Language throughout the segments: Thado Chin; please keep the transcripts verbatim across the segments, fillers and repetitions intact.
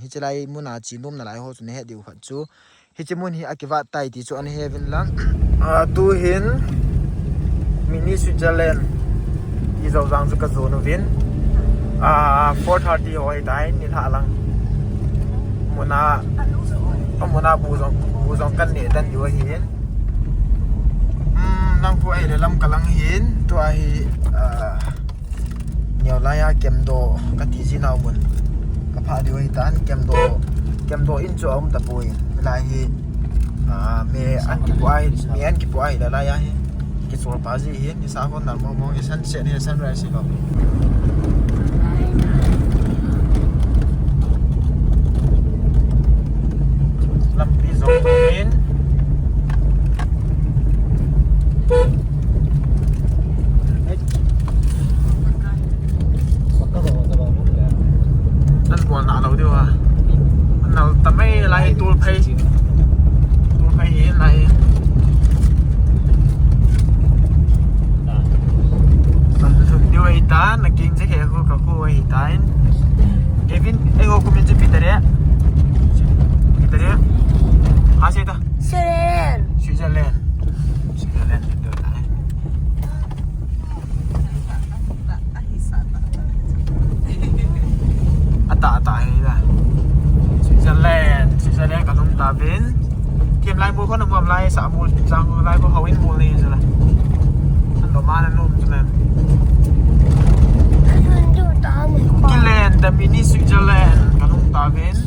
Hiche lai mun a che nom nalai ho chu nahet diu khat chu. Hiche mun hi akivat tai ti chu ana he uvin lang. Ah, tuhin mini Switzerland ti jou jang chu kajon uvin. Ah, four thirty ho ahitai, nilhah lang. Mun a, mun a bu jong, bu jong kaneh tan diu ahin. Hmm, nang pu ahile Lamka lang hin, tua hi, ah, Neo lai a kemdoh kati ji nau mun. Kaphah diu ahitan, kemdoh, kemdoh in chu aum tapoi. Lai hi, ah, me an kipu ahi, me an kipu ahi la lai a hi. Kichol pa ji hin, nisa hon nal mong mong hi, sunset hi, sunrise hi lo. Lampi jong in. An bol na lo diu ha. An nal ta mai lai tul phei. Tul phei hi lai. Sam sum diu ahitan, na king je ke ko ka ko ahitan. Kevin, eh, ko kumin je Peter ya. Peter ya. Ha se ta. Switzerland. Switzerland. Switzerland diu ahitan. Ata, ata, hi la. Switzerland, Switzerland kalhung tauvin. Kem lai mol ko na mol lai sa mol chang lai ko hawin mol ni sa la. An do ma na nom sa la. Kilen da mini Switzerland kalhung tauvin.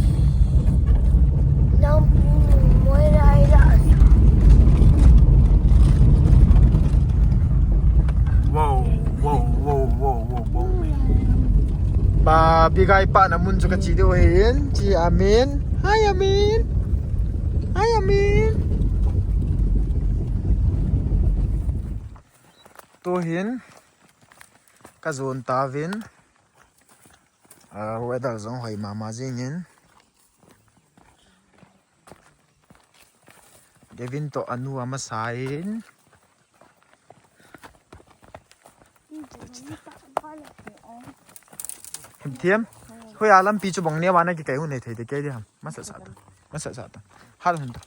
Wow, wow, wow, wow, wow, wow. Pa, Bigai pa na mun chu kache diu ahin, chi Amin. Hi, Amin. Hi, Amin. Tuhin kajon tauvin. Ah, weather jong hoi mama jingin. Kevin toh anu amasa in. Thiam. Hoiya lampi chu bang neo a na kikai u nei thei te kei di ham. Masa sa ta. Masa sa ta. Hal hun ta.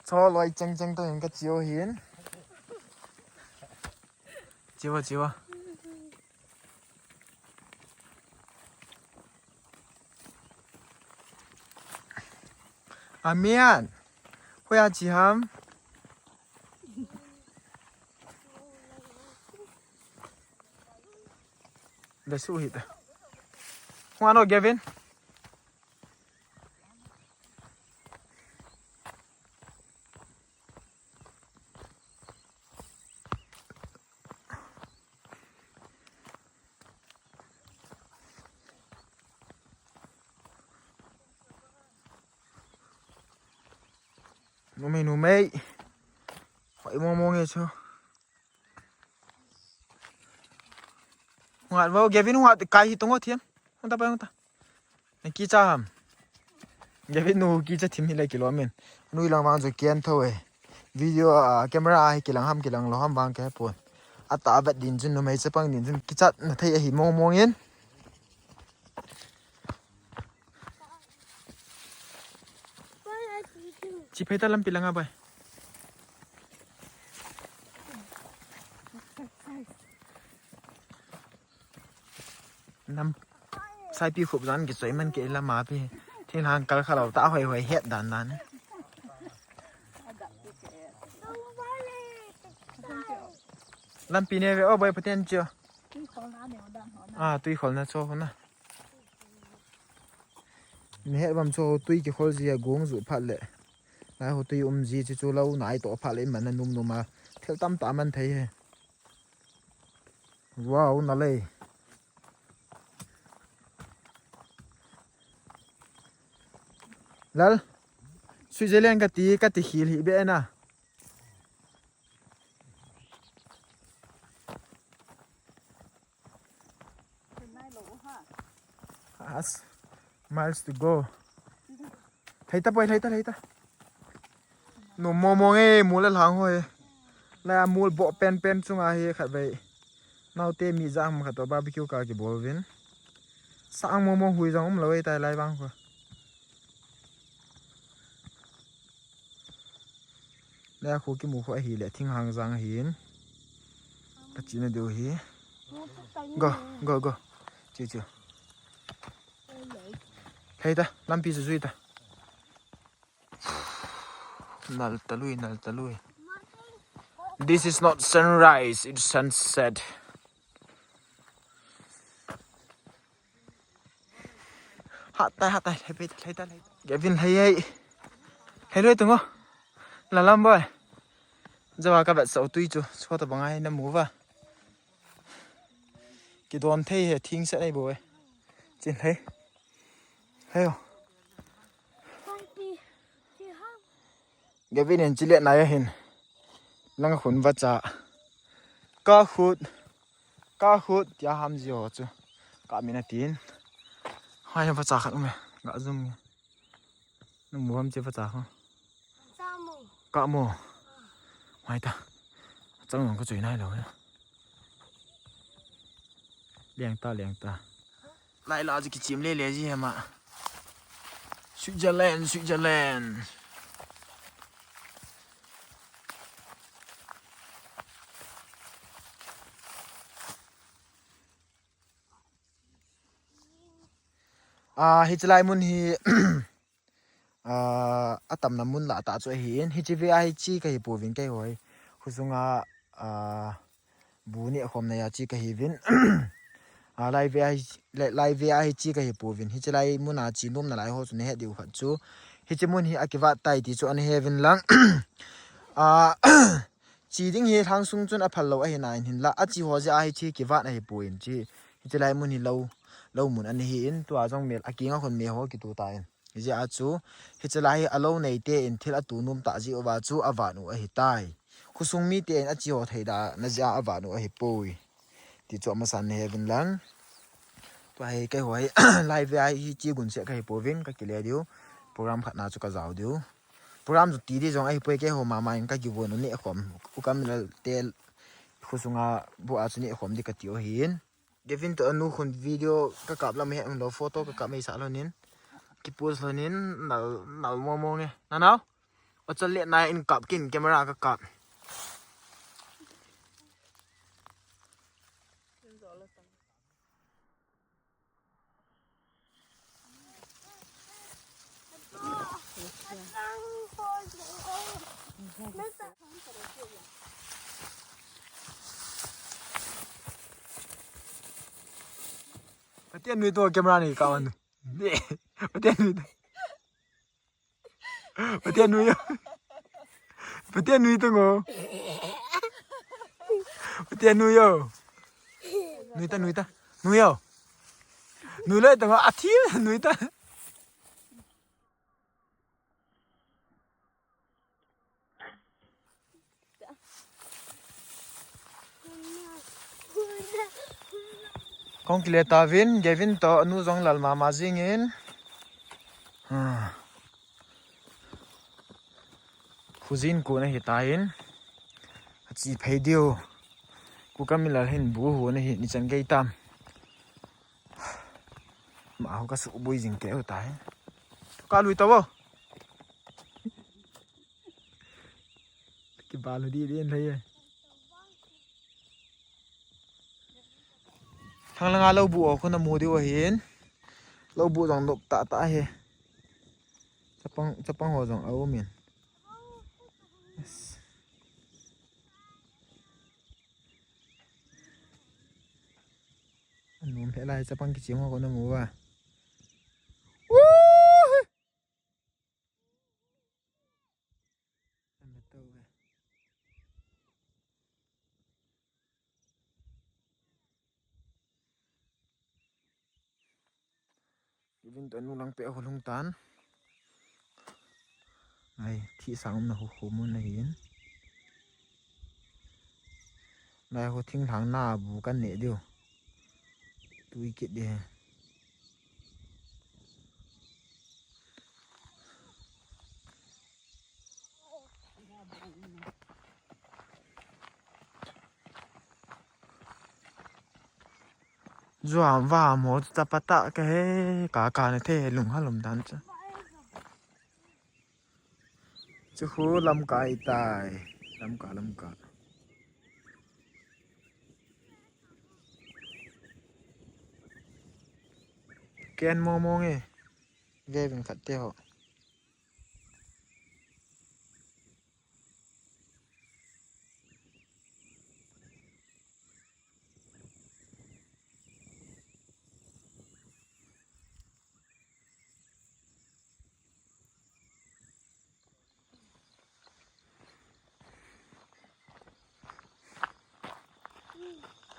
Cho loi cheng cheng to hin kache u hin. Che u, che u. Amian. Hoiya che ham. Ve su hita. Hung ano, Gavin. Numei, numei. Hoi mong mong e chu. Hung at vo, Gavin hung at kai hi tung o thiam. Hung ta pa, hung ta. Na kicha ham. Gavin nu kicha thim hi le kilom in. Nui lang vang chu kian tho e. Video, ah, camera a hi kilang ham kilang lou ham vang ka he pon. Ata vet din chun numei chapang din chun kichat na thei ahi mong mong in. Chi phei ta lampi langa bai. Nam saipi khup jan kichoi man ke lama pi. Thinglhang kal kha lou ta hoi hoi het dan dan. Lampi ne ve o bai paten chu. Ah, tui kholna cho na. Ni het vam cho tui kikhol ji a gong ju phat le. Lai ho tui um ji chu chu lou nai to phat le man na num num a. Thil tam ta man thei he. Wow, na le. Lal. Switzerland kati, kati khil hi be na. As miles to go. Thei ta poi, thei ta, thei ta. Nu mo mo nge, mol a lang hoi. La mol bo pen pen chunga hi khat vei. Naote mi ja ham khat to barbecue ka kibol uvin. Sa ang momo hui jong umlou e tai lai vang kho. Lai khu kimu khu ahile thinghang jang ahin. Ka china diu hi. Go, go, go. Chiu, chiu. Hei ta, lampi chu jui ta. Nal talui, nal talui. This is not sunrise, it's sunset. Hat tai, hat tai, lhai pe ta, lhai ta, lhai ta. Gavin lhai hei. Lhai loi tu ngo. La lam boi. Jawa ka vet sau tui chu. Chua ta bangai na mu va. Kidon thei he thing sa nei boi. Chin lhai. Hei o. Gavin in chile nai ahin. Lang khun va cha. Ka khut. Ka khut tia ham ji ho chu. Ka min atin. Hai va cha khat um e. Ga zum nge. Nung mu ham che va cha ho. Ka mo. Mai ta. Chang nung ka chui nai lo na. Liang ta, liang ta. Lai la ji kichim le le ji he ma. Switzerland, Switzerland. Ah, hiche lai mun hi, ah, atamna mun lah tah chu ahin. Hiche ve a hi chi kahi pouvin kei hoi. Khusunga, ah, bu neh khom na a chi kahi uvin. Ah, lai ve a hi, lai, lai ve a hi chi kahi pouvin. Hiche lai mun a chi nom na lai ho chu nahet diu khat chu. Hiche mun hi akivat tai ti chu ana he uvin lang. Ah, chi ding hi lhang sung chun aphal lou ahi nai hin la. Achi ho jeh a hi chi kivat ahi pouvin chi. Hiche lai mun hi lou, lou mun ana hi in tua jong mel akinga khun me ho kitu ta in. Hijeh a chu, hiche lai hi alou nei te in thil atu nom tah jeh uva chu avat u ahi tai. Khosung mite in achi ho thei da na jeh a avat u ahi poi. Ti chu amasan na he uvin lang. Tua hi kei ho hi lai ve a hi chi gun se kahi pouvin ka kile diu. Program khat na chu ka jao diu. Program chu ti di jong ahi poi kei ho mama in ka kivon u neh khom. U Kamlal te khosunga bu a chu neh khom di ka ti u ahin. Gavin toh anu khun video ka kap lam he lo photo ka kap mai sa lhonin. Ki post lhonin nal, nal mo mo nge. Na nau? O chal le na in kap kin camera ka kap. Pathen nui toh camera nei ka on. Pathen nui toh. Pathen nui yo. Pathen nui toh ngo. Pathen nui yo. Nui ta, nui ta. Nui yo. Nui loi toh ngo. Athi nui ta. Kong kile tauvin, Gavin toh anu jong lal mama jingin. Ah. Khujin ku na hi tain. Achi phei diu. Ku Kamlal hin bu hu na hi ni chan gei tam. Ma ho ka su bui jing keu tai. Ka lui ta bo. Ki ba lu di di en thei e. Thang langa lou bu o khun amu diu ahin. Lou bu jong dop tah tah hi. Chapang, chapang ho jong a um in. Yes. Anum he lai chapang kichim ho khun amu va. Woo! Gavin toh anu lang pe ho lhung tan. Ai, thi sang um na ho ho mun na hin. Lai ho thinglhang na bu kan neh diu. Tui kit di he. Juam va mo chu tapa ta ka he, ka ka na the lung ha lum dan chu. Chu khu Lamka i tai. Lamka, Lamka. Ken mo mo nge. Ve vin khat te ho.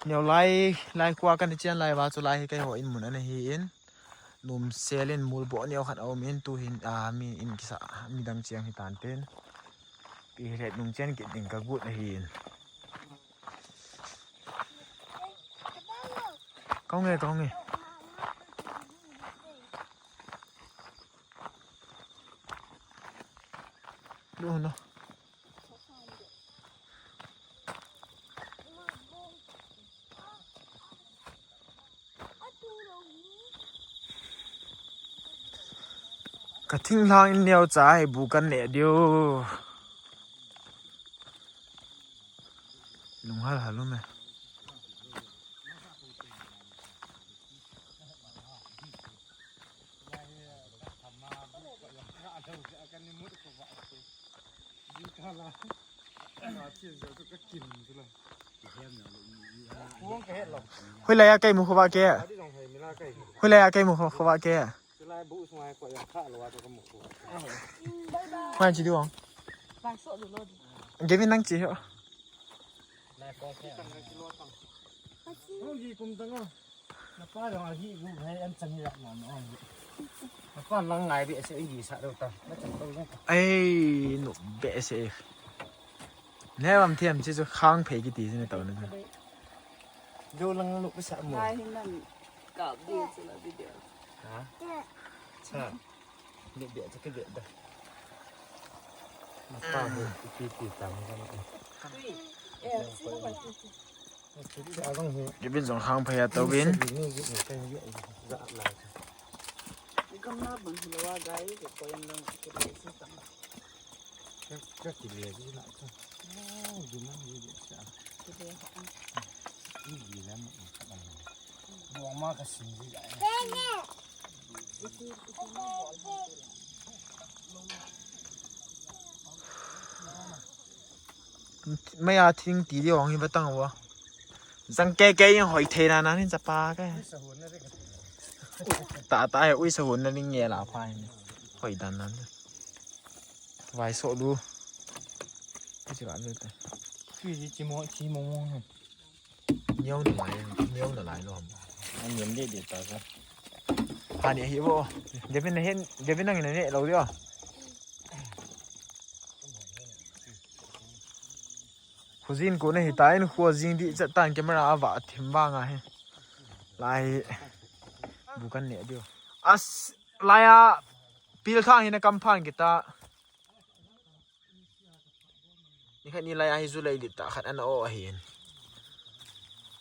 Neo lai, lai khua kan chian lai va chu lai hi keiho in mun ana hi in. Num sel in mul bo neo khat a um in tu hin, a, mi in kisa, mi dang chiang hi tan ten. Pi hi let nung chian kit ding ka gut na hi in. Kong e, kong e. Lu no. Ka thinglhang in neo cha hi bu kan neh diu. Lung hal hal um e. Hoilai a kei mu khovah ke? Hoilai a kei mu kho-, khovah ke? Hoi, chi di wang. Gavin nang chi ho. Napa jong ahi gu hai an chan hi rak ma ma. Napa lang ngai be se i sa ro ta. Na chan to jong ta. Ai, no be se. Ne bam thiam chi chu khang phei kiti chu ne to ne. Lo lang lo sa mo. Ngai hin nan kap di chu la video. Ha? Cha. Ni be chu ke be da. Napa bu ti ti tam ga ma. Ui. Eh, si ba ti ti. Gavin jong khang phei a tovin. Maya thing ti di ong hi batang wa. Jang ke ke yang hoi thei na na ni chapa ke. Ta ta he ui sa hun na ni nge la pha ni. Hoi dan na. Vai so lu. Ki chi ka lu ta. Ki chi mo chi mo mo. Neo na lai, neo na lai lo. An neo de de ta ka. Ha ni hi bo. Gavin na hin, Gavin nang ne lo dio. Khujin ko na hi ta in khujin di chat tan camera a va thim vang a hi. Lai bu kan ne dio. As lai a pil thang hi na kam phan kita. Ni khat ni lai a hi julai lit ta khat ana o a hin.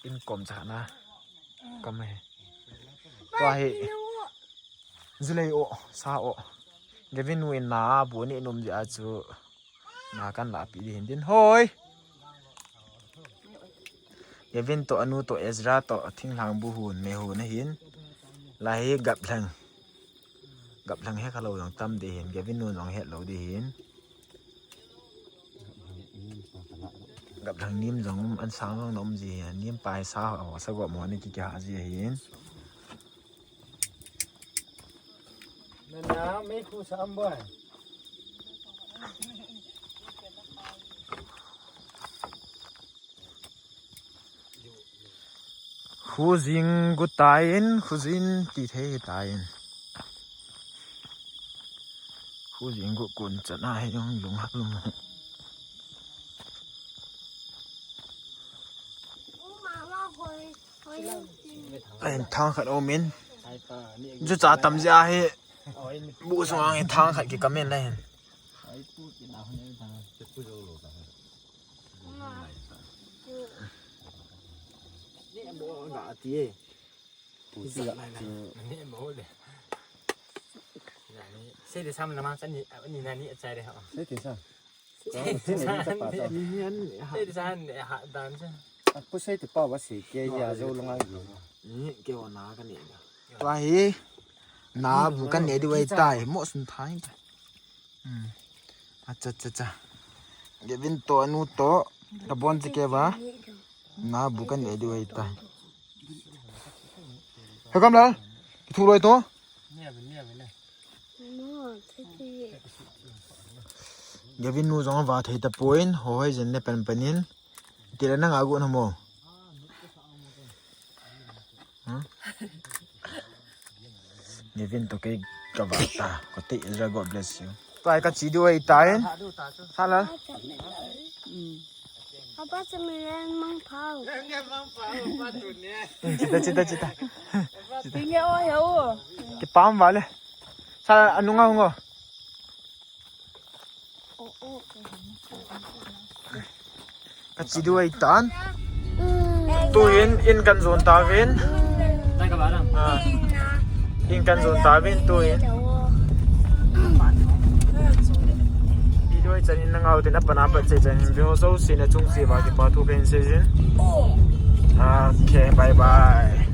In kom cha na. Kam he. Tua hi. Julai o, sa o. Gavin nu in na bu ni num di a chu. Na kan la pi di hin din. Hoi. Gavin to anu to Ezra to thinglhang bu hun me hun a hin. Lai hi gap lhang. Gap lhang he kha lo jong tam di hin. Gavin nu jong het lo di hin. Gap lhang nim jong um an sang jong um ji hin. Nim pai sa ho sa go mo ni ki ki ha ji hin. Na na me khu sa am boy. Khujing gu tai in, khujin ti thei tai in. Khujing gu kun chan a hei jong lung hak lum. Ahin thang khat om in. Ju cha tam ja hi. Bu sung ang hi thang khat ki kamen na hin. Ni mo ga ti e. Pu si la. Nani mo le. Nani. Sei de sam la mang san ni, ni nani a chai de ha. Sei de sa. Sei de sa. Sei de sa han ha dan sa. Pu sei te pa wa sei ke ya zo lo ngai. Ni ke wa na ka ni. Tua hi. Na bu kan ne di wai tai. Mo sun thai. Hmm. Acha, acha, acha. Gavin to, anu to. Ka bon che ke ba. Na bu kan ne di wai tai. He kam lal. Ki thu loi to. Gavin nu jong va thei ta poin, ho hoi jen le pen penin. Ti le nang a gu na mo. Hmm? Gavin to kei ka va ta. Ko te Ezra, God bless you. Tua ka chi di wai tai. Sa la. Apa sembilan mang pau. Chita, chita, chita. Tingge o he o. Kipam vale. Sa la anu nga ngo. Ka chi di wai tan. Tuin in kan jon ta vin. Ah. In kan jon ta vin tuin. Video hi chan in na ngau tin a pan a pat che chan in video so si na chung si ba ki pa thu kan se jin. Okay, bye bye.